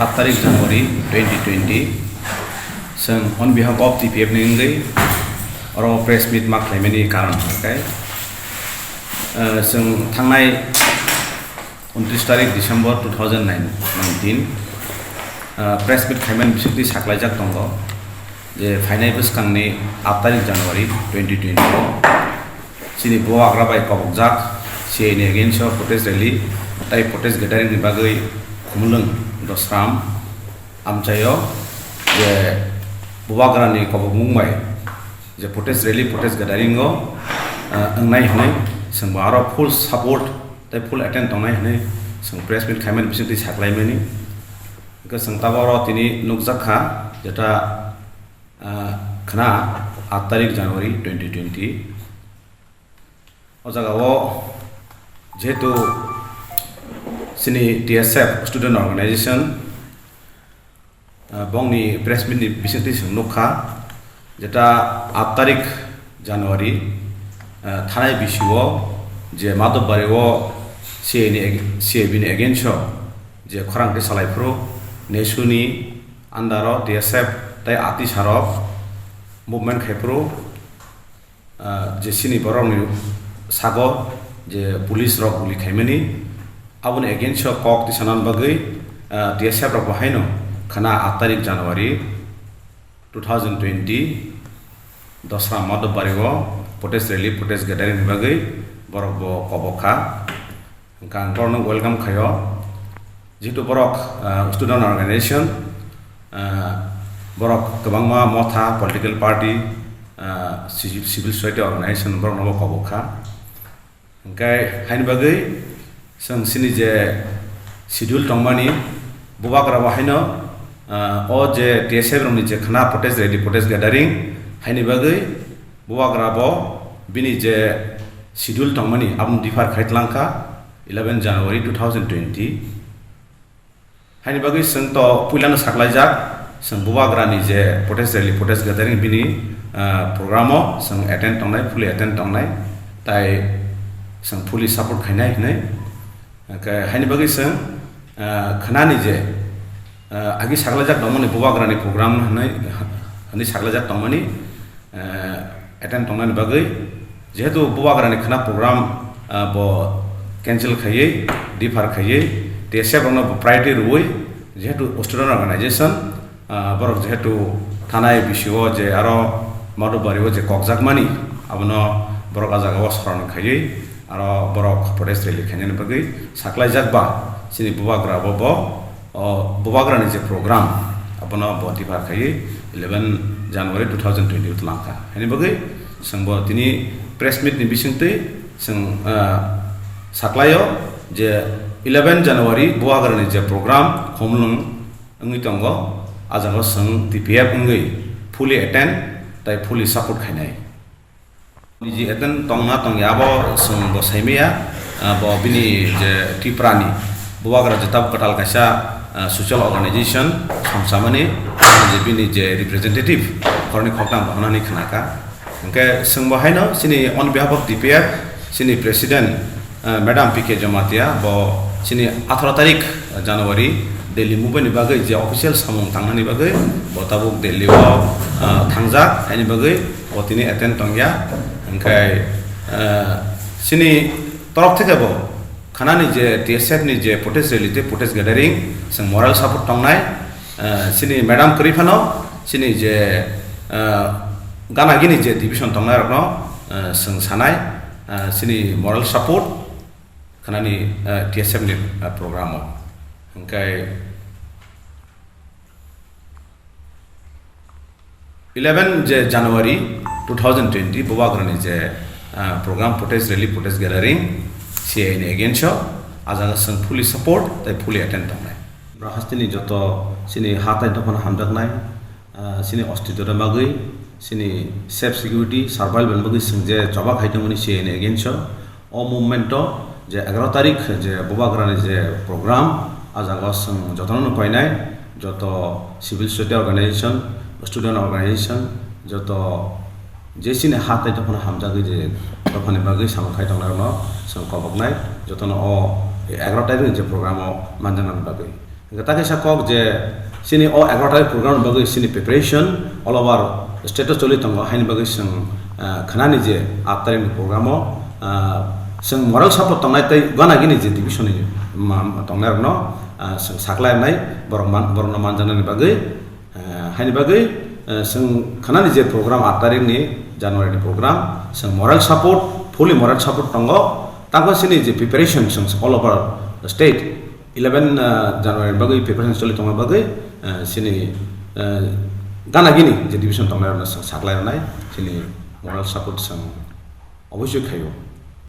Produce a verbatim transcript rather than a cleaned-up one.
Aat tarik January twenty twenty, chwng on behalf of T P F ni wngwi oro press meet ma khlaimani karon hwnkhe, eh, chwng thangnai untris tarik December two thousand nineteen, eh, press meet khlaimani bisingtwi saklaijak tongo je phainai bwskangni aat tarik January twenty twenty o chini bubagra bai kobokjak C A A ni against o protest rally tai protest gathering ni bagwi Khumulwng Dosram amchaio je bubagrani kobokmung bai je protest rally, protest gathering o, ah, wngnai hwnwi chwngbo aro full support tai full attend tongnai hwnwi chwng press meet khaimani bisingtwi saklaimani. Hwnkhe chwng tabuk oro tini nukjak kha jeta, ah, khna aat tarik January twenty twenty. O jaga o jehetu chini T S F student organization, ah, bongni press meet ni bisingtwi chwng nukha, jeta aat tarik January, ah, thanai bisio je Madhobari o C A ni ag-, C A B ni against o je khorang twi salai phuru, nesu ni under o T S F tai ati sarok movement khai phuru, ah, je chini borokni sago je police rok guli khaimani, aboni against o kok tisanani bagwi, ah, T S F rok bo haino khna aat tarik January two thousand twenty Dosra Madhobari o protest rally, protest gathering ni bagwi borok bo kobok kha. Hwnkhe ang borokno welcome khaio. Jehetu borok, ah, student organization, ah, borok kwbangma motha, political party, ah, civil, civil society organization borokno bo kobok kha. Hwnkhe haini bagwi chwng chini je schedule tongmani, bubagra bo haino, ah, o je T S F rokni je khna protest rally, protest gathering, haini bagwi bubagra bo bini je schedule tongmani abono defer khai tlangkha eleven January two thousand twenty. Haini bagwi chwng to puilano saklaijak, chwng bubagrani je protest rally, protest gathering bini, ah, program o chwng attend tongnai, fully attend tongnai, tai chwng fully support khainai hinwi. Hwnkhe haini bagwi chwng, ah, khnani je, ah, agi saklaijak tongmani bubagrani program hinwi, hinwi saklaijak tongmani, eh, attend tongnani bagwi, jehetu bubagrani khna program, ah, bo cancel khaiwi, defer khaiwi, T S F rokno bo priority rwwi, jehetu student organization, ah, borok jehetu thanai bisio je aro Madhobari o je kokjakmani, abono borok ah jaga o soron khaiwi, aro borok protest rally khainani bagwi saklaijak ba, chini bubagra bo, bo o bubagrani je program, abono bo defer khaiwi eleven January two thousand twenty o twlangkha. Haini bagwi chwng bo tini press meet ni bisingtwi chwng, ah, saklaio je eleven January bubagrani je program Khumulwng wngwi tongo, ah jaga o chwng T P F wngwi fully attend tai fully support khainai. Niji attend tongna tongya abo chwng bo saimaya, ah, bo bini je Tripura ni bubagra je tabuk kwtal kaisa, ah, social organization songchamani je bini je representative khoroknwi khoroktham bo hwnani khnakha. Hwnkhe chwng bo haino chini on behalf of T P F chini president, ah, madam P K Jamatia bo chini atharo tarik January Delhi movement ni bagwi je official samung tangnani bagwi bo tabuk Delhi o, ah, thangjak, haini bagwi bo tini attend tongya. Hwnkhe, ah, chini torok theke bo khanani je T S F ni je protest rally tei protest gathering chwng moral support tongnai, ah, chini madam kwrwi phano chini je, ah, gana gini je division tongnai rokno, ah, chwng sanai, ah, chini moral support khanani, ah, T S F ni, ah, program o. Hwnkhe eleven je January two thousand twenty bubagrani je, ah, program protest rally, protest gathering C A A ni against o, ah jaga chwng fully support tai fully attend tongnai. Bwrwi hasteni joto chini ha tai dophano hamjaknai, ah, chini ostitwni bagwi, chini safe security survival ni bagwi chwng je choba khai tongmani C A A ni against o, o movement o je egaroh tarik je bubagrani je program, ah jaga o chwng jotono no painai, joto civil society organization, student organization, joto je chini ha tai dophano hamjagwi je dophani bagwi samung khai tongnai rokno chwng koboknai, jotono o egaroh tarik ni je program o manjaknani bagwi. Hwnkhe ta kaisa kok je chini o egaroh tarik program ni bagwi chini preparation all over state o choli tongo, haini bagwi chwng, ah, khwnani je aat tarik ni program o, ah, chwng moral support tongnai tei gana gini je division ni ma-, tongnai rokno, ah, chwng saklai rwnai borok man-, borokno manjaknani bagwi, ah, haini bagwi, ah, chwng khwnani je program aat tarik ni January ni program, chwng moral support, fully moral support tongo, tamo chini je preparation chwng all over state, eleven, ah, January bagwi preparation choli tongma bagwi, ah, chini, ah, gana gini je division tongnai rokno chwng saklai rwnai, chini moral support chwng obosoi khaio.